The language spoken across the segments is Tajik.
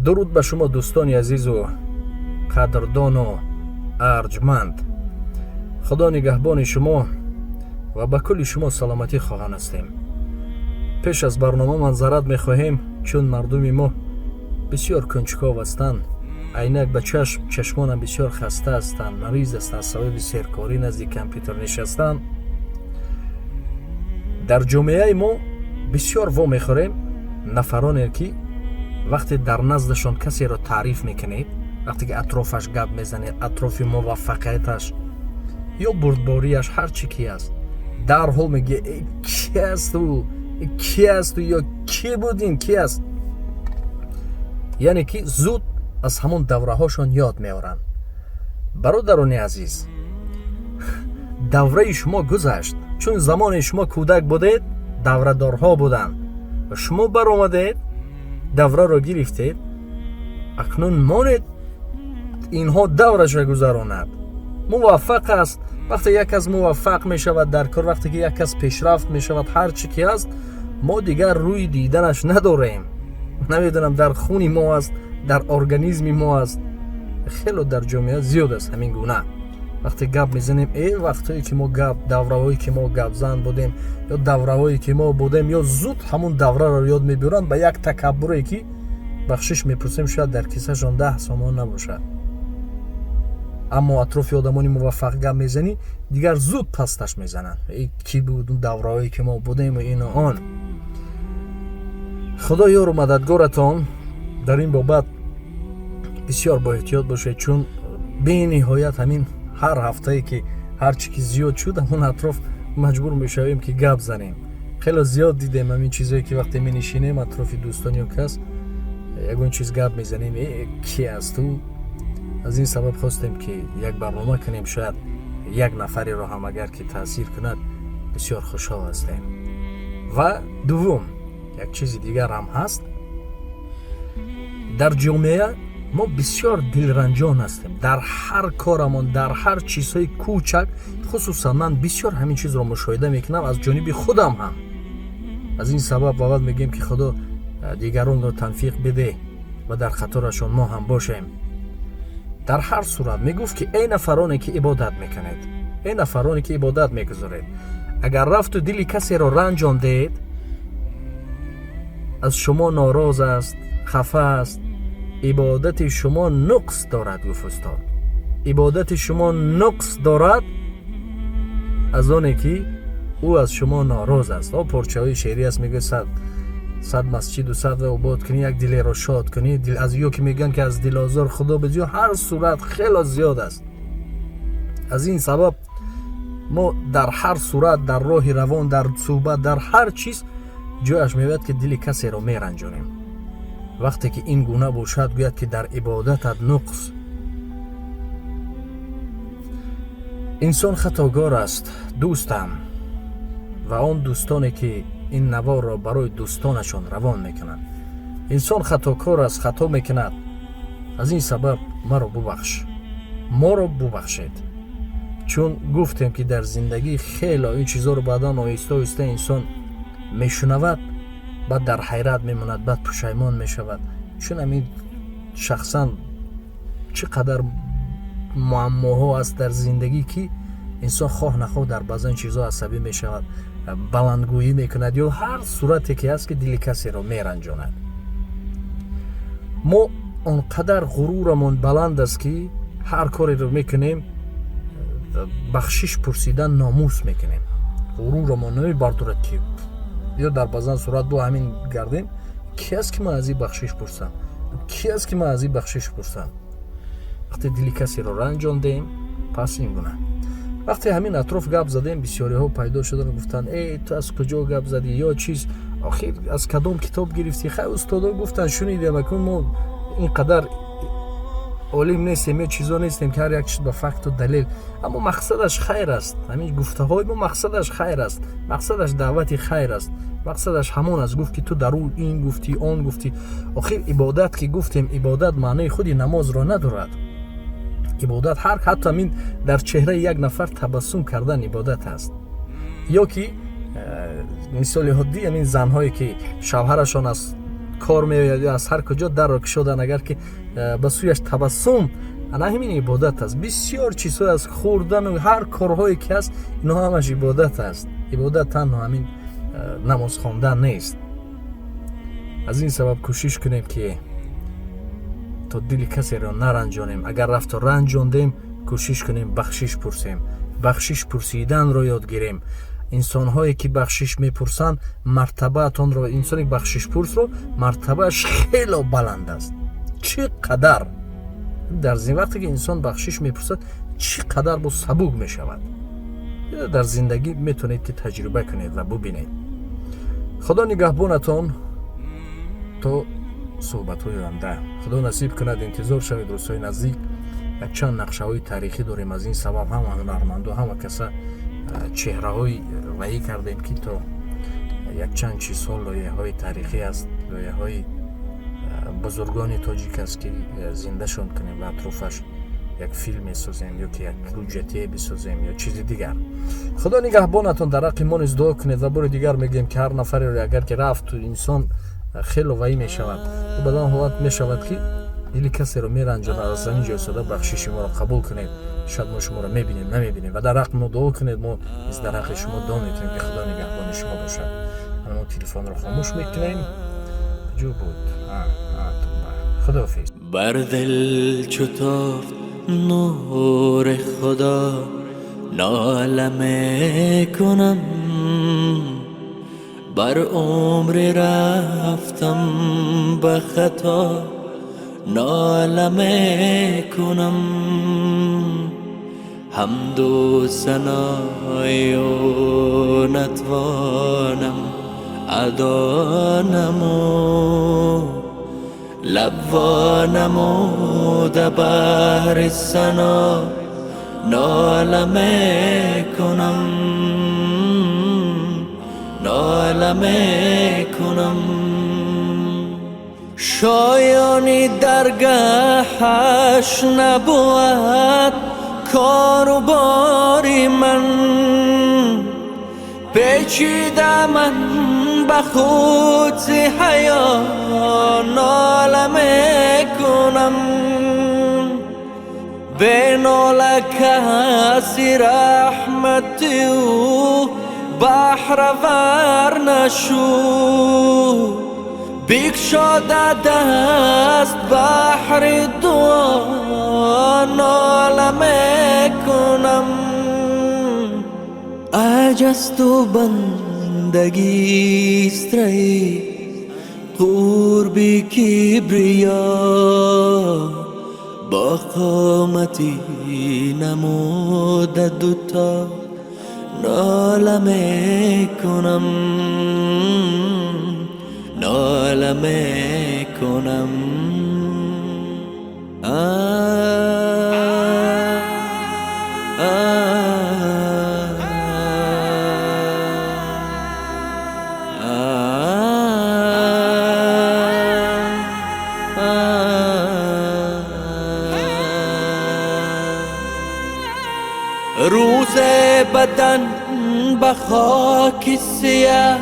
Дуруд ба шумо, дӯстони азизу қадрдону арҷманд. Худо нигаҳбони шумо ва ба кулли шумо саломатӣ хоҳон ҳастем. Пеш аз барнома маъзарат мехоҳем, чун мардуми мо бисёр кунҷков ҳастанд. Айнак ба чашм, чашмонам бисёр хаста ҳастанд, мариз ҳастанд аз сабаби серкорӣ, назди компютер нишастан. Дар ҷомеаи мо бисёр вомехӯрем нафароне, ки вақте дар наздашон касеро таъриф мекунед, вақте ки атрофаш гап мезанед, атрофи муваффақияташ ё бурдбориаш, ҳар чӣ ки аст, дарҳол мегӯяд: «Ки аст ӯ? Ки аст ӯ?» Ё «Ки буд ин? Ки аст?» Яъне ки зуд аз ҳамон давраҳошон ёд меоранд. Бародарони азиз, давраи шумо гузашт, чун замоне шумо кӯдак будед, даврадорҳо буданд ва шумо баромадед, давраро гирифтед. Акнун монед, инҳо давраша гузаронад. Муваффақ аст. Вақте як кас муваффақ мешавад дар кор, вақте ки як кас пешрафт мешавад, ҳар чӣ ки аст, мо дигар рӯи диданаш надорем. Намедонам, дар хуни мо аст, дар организми мо аст. Хело дар ҷомеа зиёд аст ҳамин гуна. Вақте гап мезанем: «Э, вақтҳое ки мо гап, давраҳое ки мо гапзан будем» ё «давраҳое ки мо будем», ё зуд ҳамун давраро ёд мебиёранд ба як такаббуре, ки, бахшиш мепурсем, шояд дар кисашон 10 сомон набошад. Аммо атрофи одамони муваффақ гап мезанӣ, дигар зуд пасташ мезананд: «Кӣ буд, давраҳое ки мо будем» ину он. Худо ёру мададгоратон. Дар ин бобат бисёр боэҳтиёт бошед, чун бениҳоят ҳамин ҳар ҳафтае ки ҳар чӣ ки зиёд шуд, ҳамон атроф маҷбур мешавем, ки гап занем. Хело зиёд дидем ҳамин чизое, ки вақте менишинем атрофи дӯстон ё кас, ягон чиз гап мезанем: «Э, ки аст ӯ?» Аз ин сабаб хостем, ки як барнома кунем. Шояд як нафареро ҳам агар ки таъсир кунад, бисёр хушҳол ҳастем. Ва дуввум, як чизи дигар ҳам ҳаст. Дар ҷомеа мо бисёр дилранҷон ҳастем дар ҳар корамон, дар ҳар чизҳои кӯчак. Хусусан ман бисёр ҳамин чизро мушоҳида мекунам аз ҷониби худам ҳам. Аз ин сабаб аввал мегӯем, ки Худо дигаронро тавфиқ бидеҳ ва дар қаторашон мо ҳам бошем. Дар ҳар сурат мегуфт, ки эй нафароне, ки ибодат мекунед, эй нафароне, ки ибодат мегузоред, агар рафту дили касеро ранҷондед, аз шумо нороз аст, хафа аст, ибодати шумо нуқс дорад, гуфт устод. Ибодати шумо нуқс дорад аз оне, ки ӯ аз шумо нороз аст. О, порчаҳои шеърӣ аст, мегӯяд: сад масҷиду сад обод кунӣ, як дилеро шод кунӣ. Аз ё ки мегӯянд, ки аз дилозор Худо безиё. Ҳар сурат, хело зиёд аст. Аз ин сабаб мо дар ҳар сурат, дар роҳи равон, дар суҳбат, дар ҳар чиз ҷояш меояд, ки дили касеро меранҷонем. Вақте ки ин гуна бошад, гӯяд, ки дар ибодатат нуқс. Инсон хатогор аст, дӯстам, ва он дӯстоне, ки ин наворро барои дӯстонашон равон мекунанд. Инсон хатокор аст, хато мекунад. Аз ин сабаб маро бубахш, моро бубахшед, чун гуфтем, ки дар зиндагӣ хело ин чизҳоро баъдан оҳиста оҳиста инсон мешунавад, баъд дар ҳайрат мемонад, баъд пушаймон мешавад. Чун ҳамин шахсан чӣ қадар муаммоҳо аст дар зиндагӣ, ки инсон хоҳ нахоҳ дар баъзан чизҳо асабӣ мешавад, баландгӯӣ мекунад ё ҳар сурате ки ҳаст, ки дили касеро меранҷонад. Мо он қадар ғурурамон баланд аст, ки ҳар кореро мекунем, бахшиш пурсидан номус мекунем. Ғурурамон намебардорад, ки ё дар баъзан сурат бо ҳамин гардем: «Ки аст, ки ман аз ин бахшиш пурсам? Ки аст, ки ман аз ин бахшиш пурсам?» Вақте дили касеро ранҷондем, пас ин гуна. Вақте ҳамин атроф гап задем, бисёриҳо пайдо шуданд, гуфтанд: «Э, ту аз куҷо гап задӣ?» Ё чиз, охир аз кадом китоб гирифтӣ? Хай, устодо гуфтанд, шунидем. Акун мо ин қадар олим нестем ё чизо нестем, ки ҳар як чиз ба факту далел. Аммо мақсадаш хайр аст. Ҳамин гуфтаҳои мо мақсадаш хайр аст, мақсадаш даъвати хайр аст, мақсадаш ҳамон аст. Гуфт, ки ту дар ӯ ин гуфтӣ, он гуфтӣ. Охир ибодат ки гуфтем, ибодат маънои худи намозро надорад. Ибодат ҳар ҳатто ҳамин дар чеҳраи як нафар табассум кардан ибодат аст. Ё ки мисоли оддӣ, ҳамин занҳое, ки шавҳарашон аз Кор меояд ё аз ҳар куҷо дарро кушодан, агар ки ба сӯяш табассум, ана ҳамин ибодат аст. Бисёр чизҳо аз хӯрдану ҳар корҳое ки ҳаст, инҳо ҳамаш ибодат аст. Ибодат танҳо ҳамин намоз хондан нест. Аз ин сабаб кӯшиш кунем, ки то дили касеро наранҷонем. Агар рафту ранҷондем, кӯшиш кунем бахшиш пурсем, бахшиш пурсиданро ёд гирем. Инсонҳое ки бахшиш мепурсанд, мартабаатонро, инсони бахшишпурсро мартабааш хело баланд аст. Чӣ қадар дар вақте ки инсон бахшиш мепурсад, чӣ қадар бо сабук мешавад. Дар зиндагӣ метавонед ки таҷриба кунед ва бубинед. Худо нигаҳбонатон то суҳбатҳои оянда. Худо насиб кунад, интизор шавед, рӯзҳои наздик якчанд нақшаҳои таърихӣ дорем. Аз ин сабаб ҳама ҳунарманду ҳама каса чеҳраҳои ваӣ кардем, ки то якчанд чизҳо, лоиҳаҳои таърихӣ аст, лоиҳаҳои бузургони тоҷик аст, ки зиндашон кунем ва атрофаш як филм месозем ё ки як ҳуҷҷатие бисозем ё чизи дигар. Худо нигаҳбонатон, дар ҳаққи мо низ дуо кунед. Ва бори дигар мегӯем, ки ҳар нафареро агар ки рафту инсон хело ваӣ мешавад, бадан ҳолат мешавад, ки дили касеро меранҷонад, аз ҳамин ҷо истода бахшиши моро қабул кунед. Шояд мо шуморо мебинем, намебинем, ва дар ҳаққи мо дуо кунед, мо низ дар ҳаққи шумо дуо мекунем, ки Худо нигаҳбони шумо бошад. Мо телефонро хомӯш мекунем. Куҷо буд? Худоҳофиз. Бар дил чу тофт нури Худо, нола мекунам. Бар умри рафтам ба хато, нола мекунам. Ҳамду санои ӯ натвонам адо намуд, лаб во намуда баҳри сано, нола мекунам, нола мекунам. Шоёни даргаҳаш набуд кору бори ман, печида ман ба худ зи ҳаё, нола мекунам. Бе нола каси раҳмати ӯ баҳравар нашуд, бикшода даст баҳри дуо, нола мекунам. Аҷасту бандагист раи қурби кибриё, бо қомати намуда дуто, нола мекунам, нола мекунам. Рӯз бадан ба хоки сиёҳ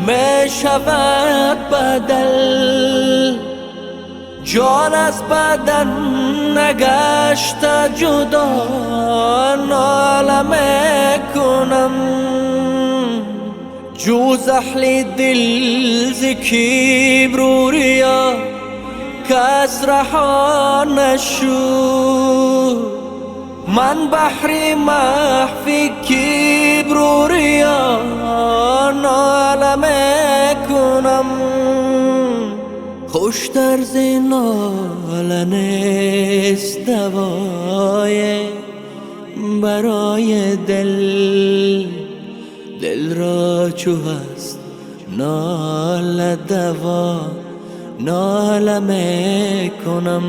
мешавад бадал, ҷон аз бадан нагашта ҷудо, нола мекунам. Ҷуз аҳли дил зи кибру риё кас раҳо нашуд, ман баҳри маҳви кибру риё, нола мекунам. Хуштар зи нола нест давое барои дил, дилро чу ҳаст нола даво, нола мекунам,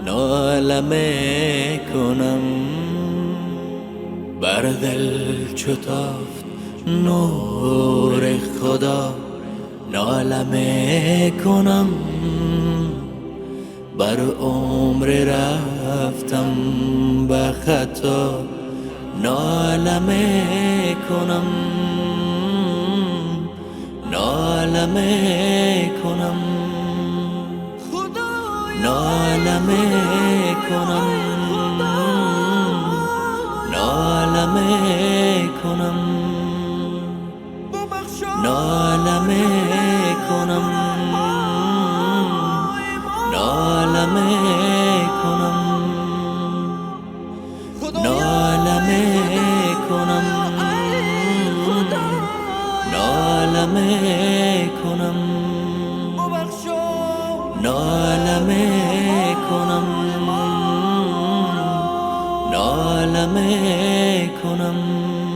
нола мекунам. Бар дил чу тофт нури Худо, нола мекунам. Бар умри рафтам ба хато, нола мекунам, нола. Нола мекунам, нола мекунам, нола мекунам, нола мекунам, нола мекунам, нола мекунам, нола мекунам, нола мекунам, нола мекунам.